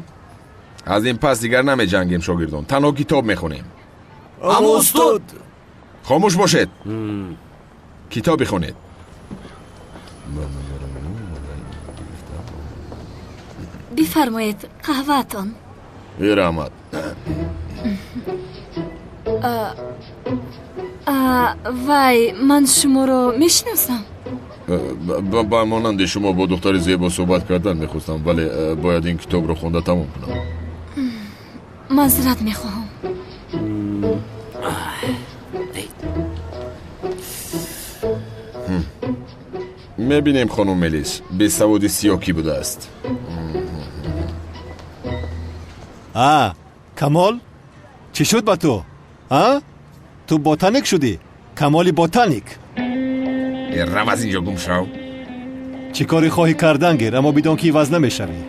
Аз ин пас дигар намеҷангем, шогирдон, танҳо китоб мехонем. Аммо устод. Хомӯш бошед, китоб бихонед. Бифармоед, қаҳваатон. Э, раҳмат. Вай, ман шуморо мешиносам. Ба монанди шумо бо духтари зебо суҳбат кардан мехостам, вале бояд ин китобро хонда тамом кунам. Маъзарат мехоҳам. Мебинем, хонум Мелис, бесаводи сиёҳ кӣ будааст. А, Камол, чӣ шуд ба ту? А, ту ботаник шудӣ? Камоли ботаник. Рав аз инҷо, гум шав. Чӣ коре хоҳӣ кардан гир, аммо бидон ки иваз намешавӣ.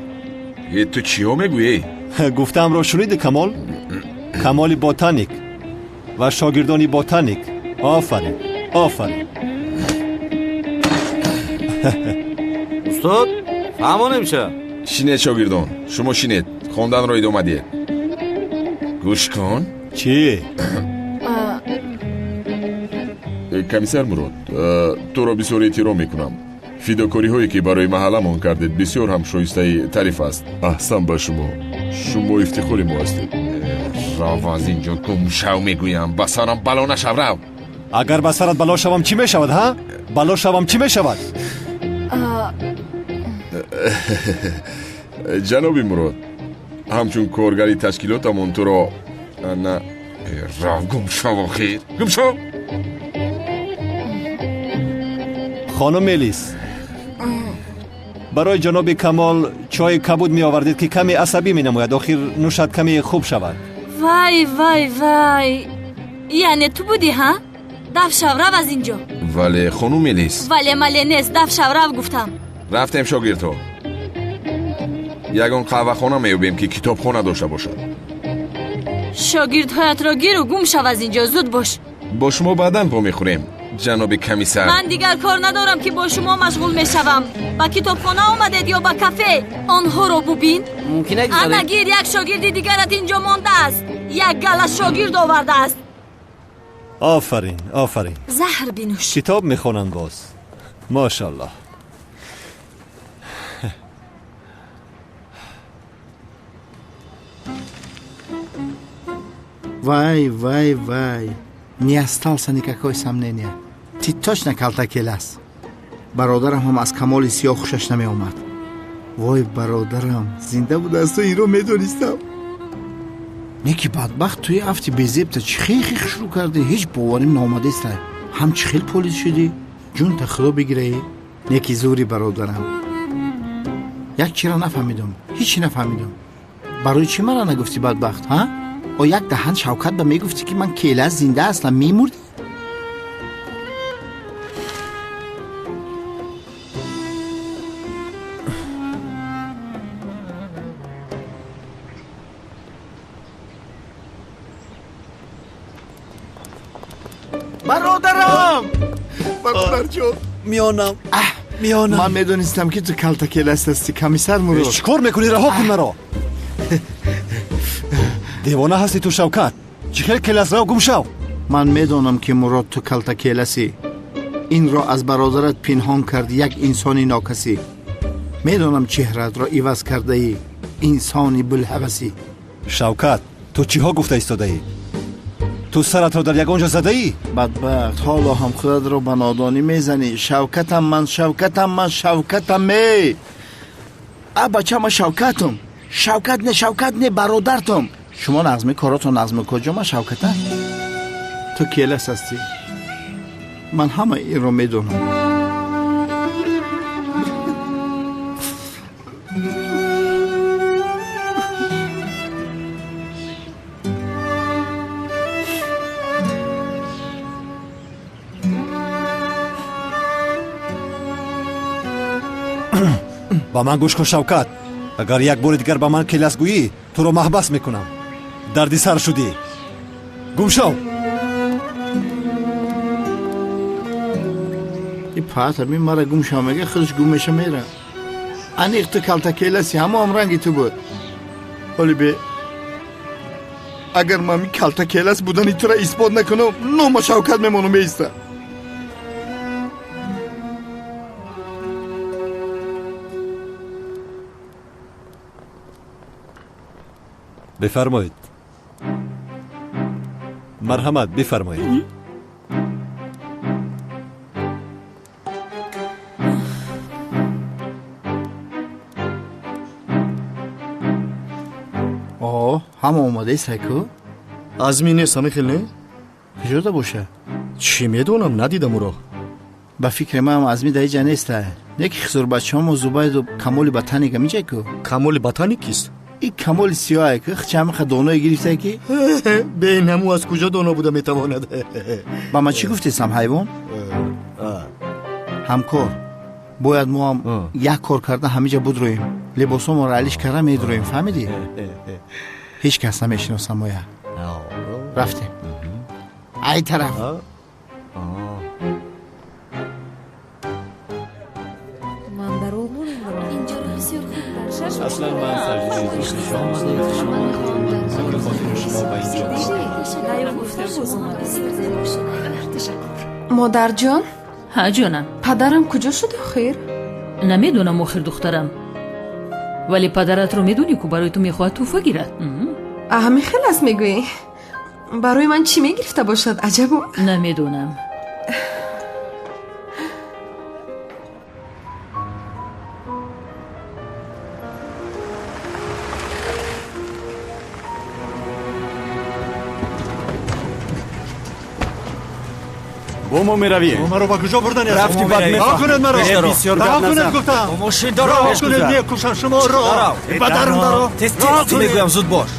Э, ту чиҳо мегӯӣ? Гуфтаамро шуниди, Камол? Камоли ботаник ва шогирдони ботаник. Офарин, офарин. Устод, фаҳмонем ша? Шинед, шогирдон, шумо шинед, хонданро идома диҳед. Гӯш кун. Чӣ? Комиссар Мурод, туро бисёр эҳтиром мекунам. Фидокориҳое ки барои маҳалламон кардед, бисёр ҳам шоистаи таъриф аст. Аҳсан ба шумо, шумо ифтихори мо ҳастед. Рав аз инҷо, гум шав, мегӯям, ба сарам бало нашав, рав. Агар ба сарат бало шавам, чӣ мешавад, ҳа? Бало шавам, чӣ мешавад? Ҷаноби Мурод, ҳамчун коргари ташкилотамон туро на, рав, гум шав, охир, гум шав. Хонум Мелис, барои ҷаноби Камол чойи кабуд меовардед, ки каме асабӣ менамояд. Охир нӯшад, каме хуб шавад. Вай, вай, вай, яъне ту будӣ, ҳа? Даф шав, рав аз инҷо. Вале, хонум Мелис. Вале мале нест, даф шав, рав гуфтам. Рафтем, шогирдҳо, ягон қаҳвахона меёбем, ки китобхона дошта бошад. Шогирдҳоятро гиру гум шав аз инҷо, зуд бош. Бо шумо баъдан вомехӯрем, ҷаноби комиссар. Ман дигар кор надорам, ки бо шумо машғул мешавам. Ба китобхона омадед ё ба кафе? Онҳоро бубин. Мумкин ана гир, як шогирди дигарат инҷо мондааст. Як гала шогирд овардааст. Офарин, офарин. Заҳр бинӯш. Китоб мехонанд боз. Мошаллоҳ. Вай, вай, вай, не остался никакой сомнения. Ты точно калтакелас. Бародарам ҳам аз Камоли сиёҳ хушаш намеомад. Вой, бародарам зинда будааст, инро медонистам. Неки бадбахт, туи афти безебта чӣ хел хушрӯ кардӣ? Ҳеҷ боварим наомадеста. Ҳам чӣ хел полис шудӣ? Ҷунта худо бигираӣ. Неки зури бародарам. Як чиро нафаҳмидум, ҳечи нафаҳмидум. Барои чӣ мара нагуфтӣ, бадбахт, ҳа? О, як даҳан Шавкат ба мегуфтӣ, ки ман келас зинда ҳастам, мемурдӣ? Бародарам, бародарҷон. Миёнам, миёнам. Ман медонистам, ки ту калтакелас ҳастӣ, комиссар Мурод. Чӣ кор мекунӣ? Раҳо кун маро. Девона ҳастӣ ту, Шавкат? Чӣ хел келас? Рав, гум шав. Ман медонам, ки Мурод, ту калтакеласӣ. Инро аз бародарат пинҳон карди, як инсони нокасӣ. Медонам, чеҳраатро иваз кардаӣ, инсони булҳавасӣ. Шавкат, ту чиҳо гуфта истодаӣ? Ту саратро дар ягон ҷо задаӣ? Бадбахт, ҳоло ҳам худатро ба нодонӣ мезанӣ. Шавкатам ман, Шавкатам ман, Шавкатам э! А бача, ман Шавкатам. Шавкат не, Шавкат не, бародартам. Шумо нағзми, коротон нағзми, куҷо ман Шавката? Ту келас ҳастӣ. Ман ҳама инро медонам. Ба ман гӯш кун, Шавкат. Агар як бори дигар ба ман келас гӯӣ, туро маҳбас мекунам. Дарди сар шудӣ. Гум шав. И пата ми мара гум шав мега, худаш гум меша мера. Аниқ ту калта келаси, ҳамо ҳам ранги ту буд. Ҳоли бе, агар ман ми калта келас будани тура исбот накунам, нома Шавкат мемонам меиста. Бифармоед. Марҳамат, бифармоед. О, ҳама омадаи сайку? Азми нест, ҳамин хел не? Куҷода боша? Чӣ медонам, надидам ӯро. Ба фикри ман Азми дар иҷа неста. Неки хизурбачаҳомо Зубайду Камоли Ботаник ҳамиҷа ку? Камоли Ботаник кист? И Камоли сиёҳе ку, хчамиха доное гирифта ки? Бе ин ҳаму аз куҷо доно буда метавонад? Ба ман чӣ гуфтесам, ҳайвон? Ҳамкор, бояд мо ҳам як кор карда ҳамиҷа будроем. Либосҳомонро алиш карда медроем, фаҳмидӣ? Ҳеҷ кас намешиносам моя. Рафтем. Ай тараф. Ман дар Олмон Аслан ман саҷдаи зоти шом ки хотири шумо ба инҷо. Модарҷон? Ҳа, ҷонам. Падарам куҷо шуд охир? Намедонам охир, духтарам, вале падаратро медонӣ ку, барои ту мехоҳад тӯҳфа гирад. Ҳамин хел аст мегӯӣ? Барои ман чӣ мегирифта бошад, аҷабо? Намедонам. Бо мо меравем. Маро ба куҷо бурдани? Рафти бад. Раҳо кунед маро. Бисёр Раҳо гап кунед назан. гуфтам. Бо мошин даро, Раҳо пеш кунед, гузар. мекушам шуморо. Ба дарун даро. Тез, тез, Раҳо тез кунед. мегӯям, зуд бош.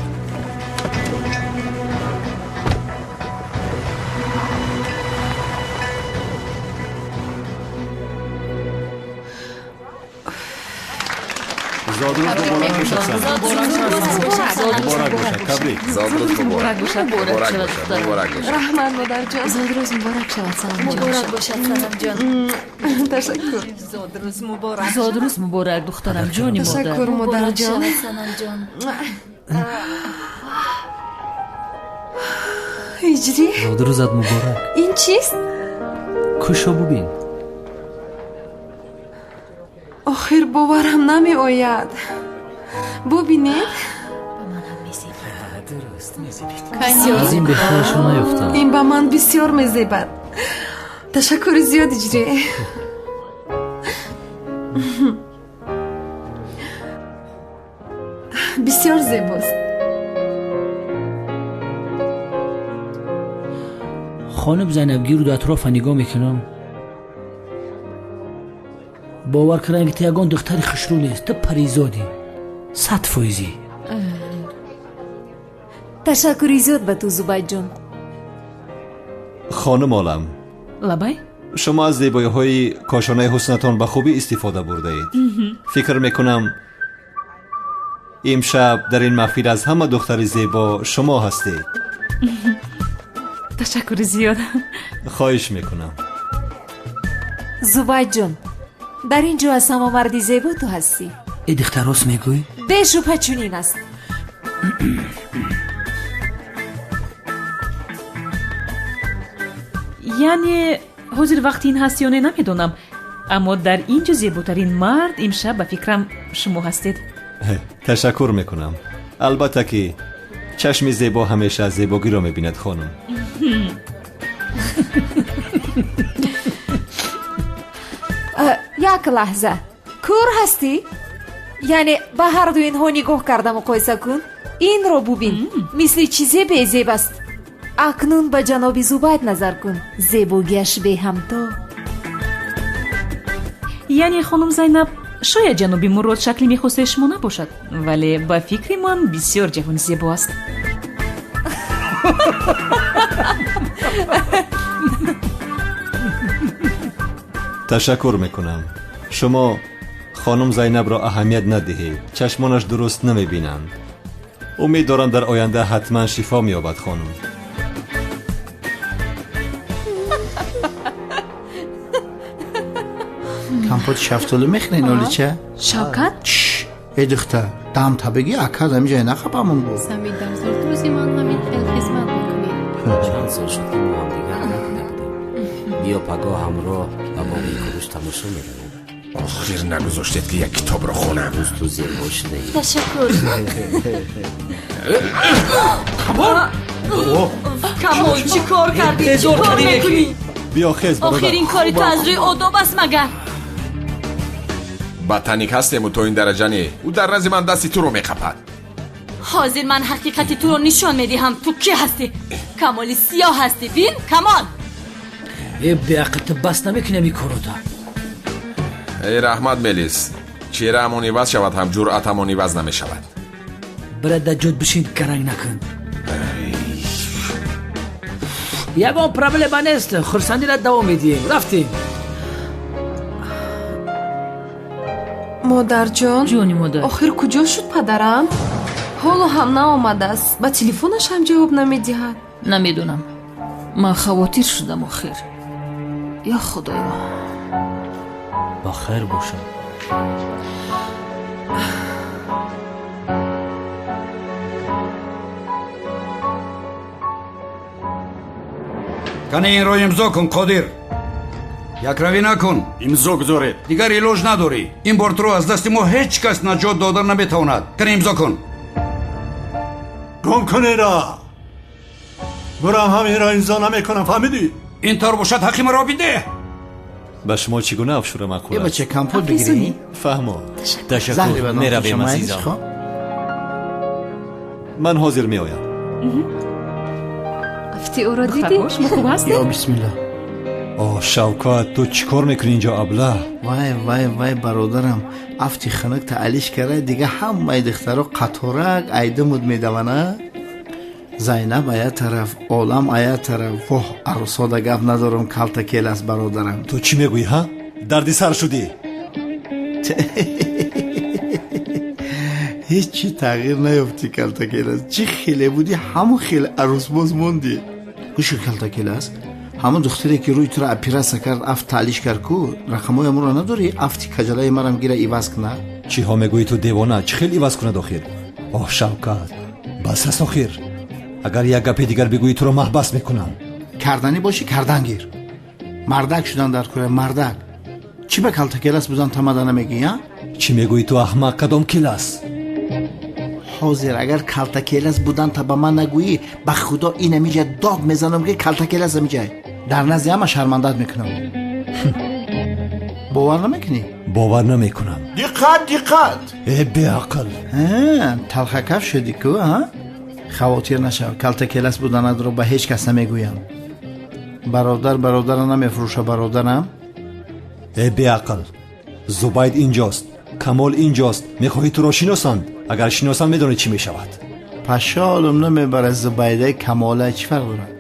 Зодрӯз муборак бошад, Санам. Муборак бошад, табрик. Зодрӯз муборак. Муборак Муборак бошад, муборак бошад. Раҳмат, модарҷон. Зодрӯз муборак шавад, Санамҷон. Муборак бошад, Санамҷон. Ташаккур. Зодрӯз муборак. Зодрӯз муборак, духтарам, ҷони модар. Ташаккур, модарҷон. Санамҷон. Иҷрӣ. Зодрӯзат муборак. Ин чист? Кушо, бубин. Охир боварам намеояд. Бубинед. Аз ин беҳтарашро наёфтам. Ин ба ман бисёр мезебад. Ташаккури зиёд, Иҷрӣ. Бисёр зебост. Хонум Зайнаб, гирду атрофа нигоҳ мекунам, бовар кардам, ки ту ягон духтари хушрӯ нест. Ту паризодӣ, 100%-ӣ. Ташаккури зиёд ба ту, Зубайдҷон. Хонум Олам. Лабай. Шумо аз зебоиҳои кошонаи ҳуснатон ба хубӣ истифода бурдаед. Фикр мекунам, имшаб дар ин маҳфил аз ҳама духтари зебо шумо ҳастед. Ташаккури зиёд. Хоҳиш мекунам. Зубайдҷон, дар ин ҷо аз ҳама марди зебо ту ҳастӣ. Э, духтар, рост мегӯӣ? Бешубҳа чунин аст. Яъне ҳозир вақти ин ҳаст ё не, намедонам, аммо дар ин ҷо зеботарин мард имшаб, ба фикрам, шумо ҳастед. Ташаккур мекунам. Албатта ки чашми зебо ҳамеша зебогиро мебинад, хонум. Як лаҳза, кӯр ҳастӣ? Яъне ба ҳарду инҳо нигоҳ карда муқоиса кун. Инро бубин, мисли чизе безеб аст. Акнун ба ҷаноби Зубайд назар кун, зебогиаш беҳамто. Яъне, хонум Зайнаб, шояд ҷаноби Мурод шакли мехостаи шумо набошад, вале ба фикри ман бисёр ҷавони зебо аст. Ташаккур мекунам. Шумо хонум Зайнабро аҳамият надиҳед, чашмонаш дуруст намебинанд. Умед дорам, дар оянда ҳатман шифо меёбад хонум. Компот шафтолу мехӯрен, олича? Шавкат. Эй духтар, дам табиги акад ҳамиҷа нақапамон буд. Самид, дар зодрӯзи ман ҳамин хел хизмат мекунӣ. Чанд сол шуд, ки мо ҳамдигар надида будем. Биё, пагоҳ ҳамроҳ ба боғи Куруш тамошо меравем. Охир нагузоштед, ки як китобро хонам. Рӯз ту зебо шудаӣ. Ташаккур. Камол, чӣ кор кардӣ? Чӣ кор мекунӣ? Биё, хез, бародар. Охир ин кори ту аз рӯи одоб аст магар? Ба таник ҳастему то ин дараҷа не. Ӯ дар назди ман дасти туро меқапад. Ҳозир ман ҳақиқати туро нишон медиҳам. Ту кӣ ҳастӣ? Камоли сиёҳ ҳастӣ. Бин, Камол. Э, беақл, ту бас намекунӣ ин корота? Эй, раҳмат, Мелис. Чеҳраамон иваз шавад ҳам, ҷуръатамон иваз намешавад. Бира, дар ҷод бишин, гаранг накун. Ягон проблема нест, хурсандиро давом медиҳем. Рафтем. Модарҷон. Ҷони модар. Охир куҷо шуд падарам? Ҳоло ҳам наомадааст, ба телефонаш ҳам ҷавоб намедиҳад. Намедонам, ман хавотир шудам охир. Ё худоё. Ба хайр бошад. Кани, инро имзо кун, Қодир. Якравӣ накун. Имзо гузоред. Дигар илоҷ надорӣ. Ин бор туро аз дасти мо ҳеҷ кас наҷот дода наметавонад. Кани, имзо кун. Гум кун инро. Бурам ҳам инро имзо намекунам, фаҳмидӣ? Ин тавр бошад, ҳаққи маро бидеҳ. Ба шумо чӣ гуна афшура маъқул Е аст? бача, компот бигирӣ? Фаҳмо. Ташаккур, меравем, азизам. Ман ҳозир меоям. Афти ӯро дидӣ? Шумо хуб ҳастед? Ё бисмиллоҳ. О, Шавкат, ту чӣ кор мекунӣ инҷо, аблаҳ? Вай, вай, вай, бародарам, афти хунук таалиш кара, дига ҳамаи духтаро қаторак айдимуд медавана. Зайнаб ая тараф, олам ая тараф. Воҳ, арӯсода гап надорам, калта кел аст, бародарам. Ту чӣ мегӯӣ, ҳа? Дарди сар шудӣ. Ҳеҷ чӣ тағйир наёфтӣ, калтакелас. Чӣ хеле будӣ, ҳамон хеле арӯсбоз мондӣ. Гӯши, калтакелас, ҳамон духтаре, ки рӯи туро оператсия кард, афт таълиш кард ку, рақамҳои амонро надорӣ? Афти каҷалаи марам гира, иваз кунад. Чиҳо мегӯӣ ту, девона? Чӣ хел иваз кунад охир? Оҳ, Шавкат, бас аст охир. Агар як гапи дигар бигӯӣ, туро маҳбас мекунам. Карданӣ бошӣ, кардан гир. Мардак шудан дар кора, мардак. Чӣ ба калтакелас будан тамада намегӯӣ, а? Чӣ мегӯӣ ту, аҳмақ? Кадом келас? Ҳозир агар калтакелас будан та ба ман нагӯӣ, ба худо инамиҷа дод мезанам, ки калтакелас амиҷай. Дар назди ҳама шармандат мекунам. Бовар намекунӣ? Бовар намекунам. Диққат, диққат! Э, беақл. Талхакаф шудӣ ку, а? Хавотир нашав, калтакелас буданатро ба ҳеҷ кас намегӯям. Бародар бародара намефурӯша, бародарам. Э, беақл, Зубайд инҷост, Камол инҷост. Мехоҳӣ туро шиносанд? Агар шиносанд, медонӣ чӣ мешавад. Пашолум намебара. Зубайдаи Камола чӣ фарқ дорад?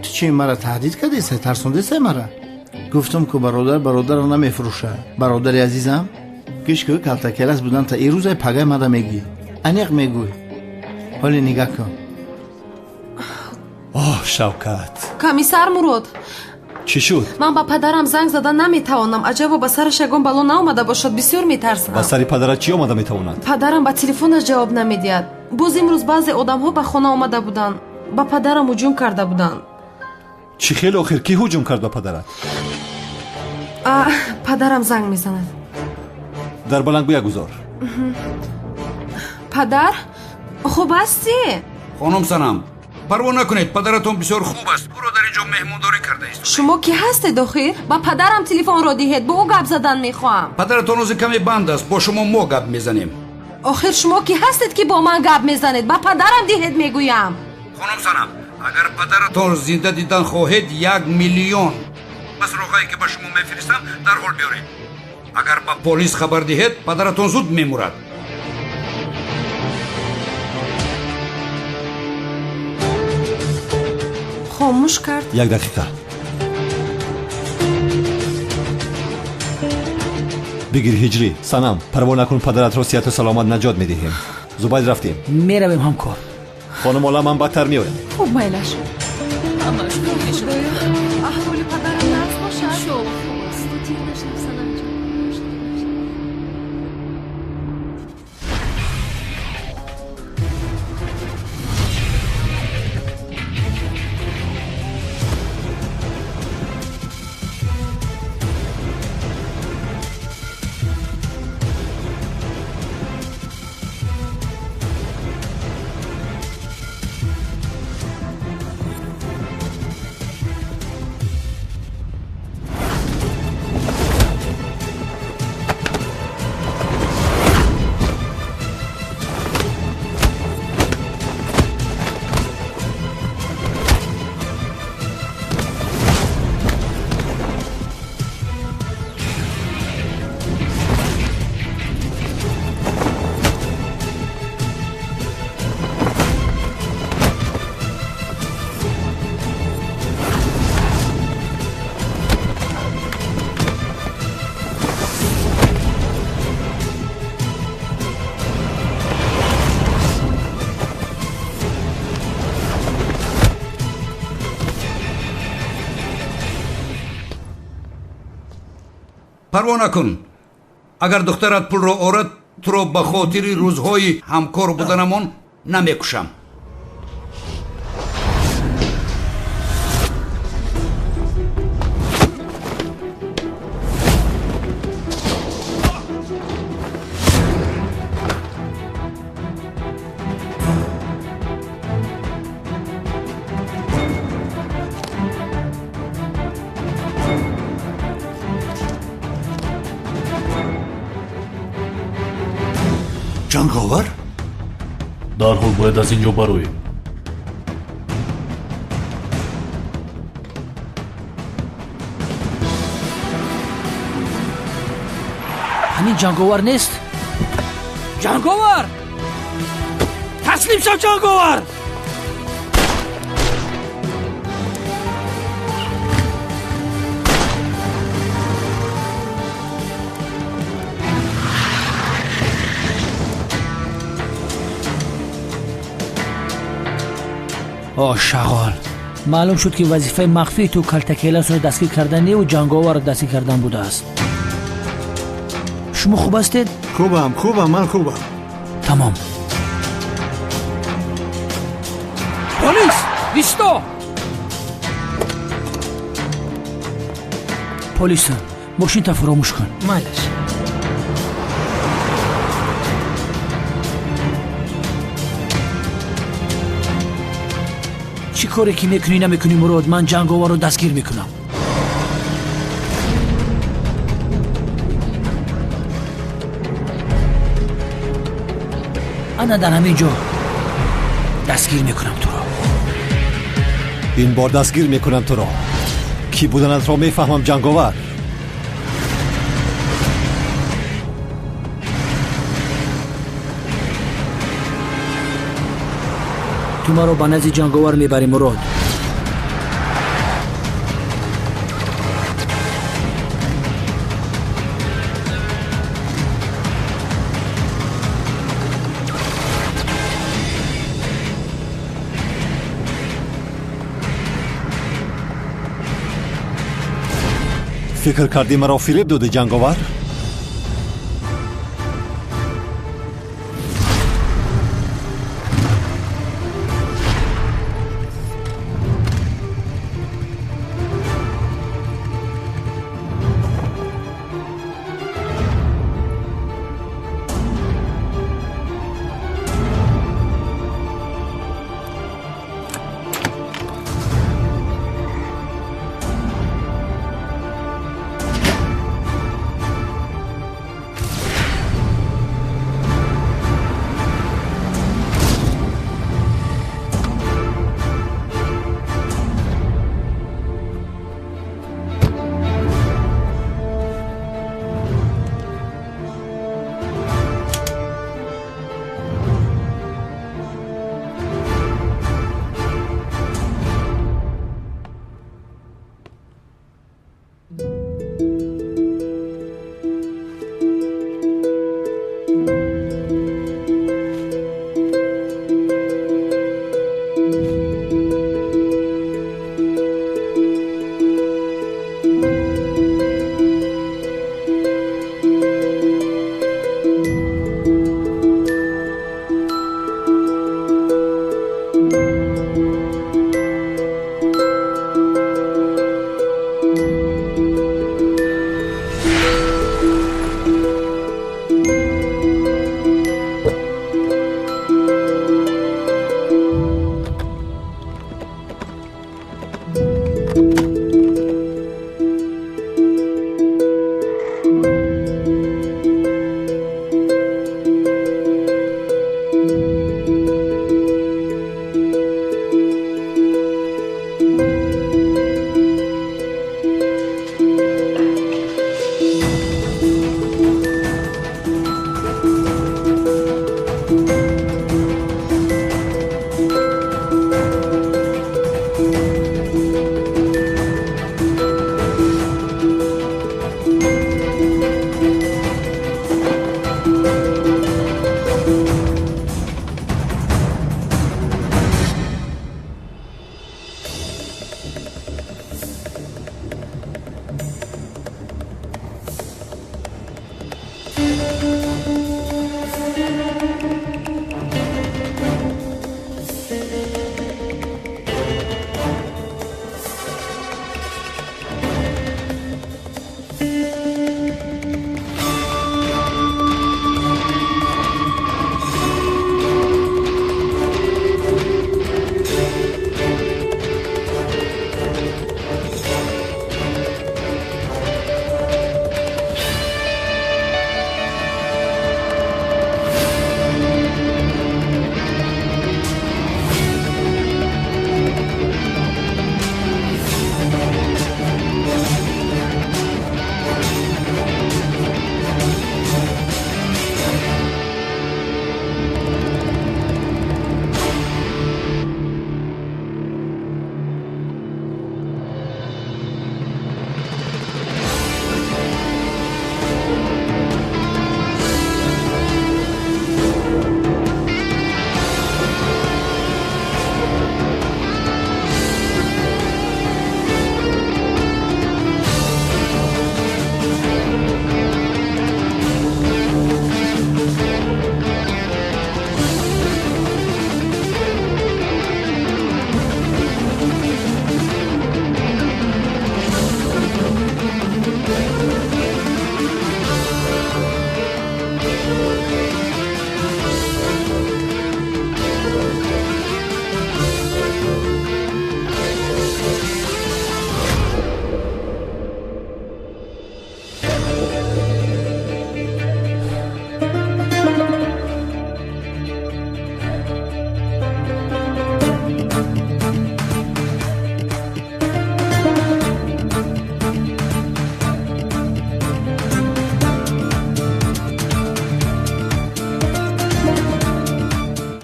Ту чи мара таҳдид кардесай, тарсондесай мара? Гуфтам ку, бародар бародарро намефурӯша, бародари азизам. Гӯш ку, калтакелас будан та ирӯзай пагай мада мегӯӣ, аниқ мегӯй. Ҳоле нигаҳ кун. Оҳ, Шавкат. Комиссар Мурод. Чӣ шуд? Ман ба падарам занг зада наметавонам. Аҷабо ба сараш ягон бало наомада бошад, бисёр метарсам. Ба сари падарат чӣ омада метавонад? Падарам ба телефонаш ҷавоб намедиҳад. Боз имрӯз баъзе одамҳо ба хона омада буданд, ба падарам ҳуҷум карда буданд. Чӣ хел охир? Кӣ ҳуҷум кард ба падарат? Падарам занг мезанад. Дар баландгӯя гузор. Падар, хуб ҳастӣ? Хонум Санам. Парво накунед, падаратон бисёр хуб аст. Ӯро дар ин ҷо меҳмондорӣ кардааст. Шумо кӣ ҳастед охир? Ба падарам телефонро диҳед, бо ӯ гап задан мехоҳам. Падаратон ҳозир каме банд аст, бо шумо мо гап мезанем. Охир шумо кӣ ҳастед, ки бо ман гап мезанед? Ба падарам диҳед, мегӯям. Хонум Санам, агар падаратон зинда дидан хоҳед, 1 миллион ба суроғае ки ба шумо мефиристам дарҳол биёред. Агар ба полис хабар диҳед, падаратон зуд мемурад. Хомӯш кард. Як дақиқа. Бигир ҳиҷрӣ. Санам, парво накун, падаратро сиҳату саломат наҷот медиҳем. Зубайд, рафтем. Меравем, ҳамкор. Хонум Ола, ман бадтар меоям. Хуб, майлаш. Ҳамаш хуб мешавад. Аҳволи падарам нағз бошад. Иншоалло хуб аст. Тир нашав, Санамҷон. Парво накун. Агар духтарат пулро орад, туро ба хотири рӯзҳои ҳамкор буданамон намекушам. Ҷанговар? Дарҳол бояд аз ин ҷо бароем. Ҳамин ҷанговар нест? Ҷанговар! Таслим шав, ҷанговар! О шағол, маълум шуд, ки вазифаи махфии ту калтакеласро дастгир кардан неву ҷанговарро дастгир кардан будааст. Шумо хуб ҳастед? Хубам, хубам, ман хубам. Тамом. Полис, исто! Полиса, мошинта фуромӯш кун. Майлаш. Чӣ коре ки мекунӣ, намекунӣ, Мурод, ман ҷанговарро дастгир мекунам. Ана дар ҳамин ҷо дастгир мекунам туро. Ин бор дастгир мекунам туро. Кӣ буданатро мефаҳмам, ҷанговар. Ту маро ба назди ҷанговар мебарӣ, Мурод. Фикр кардӣ маро фиреб додӣ, ҷанговар?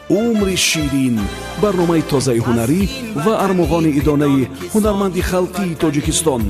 Умри ширин, барномаи тозаи ҳунарӣ ва армуғони идонаи ҳунарманди халқии Тоҷикистон.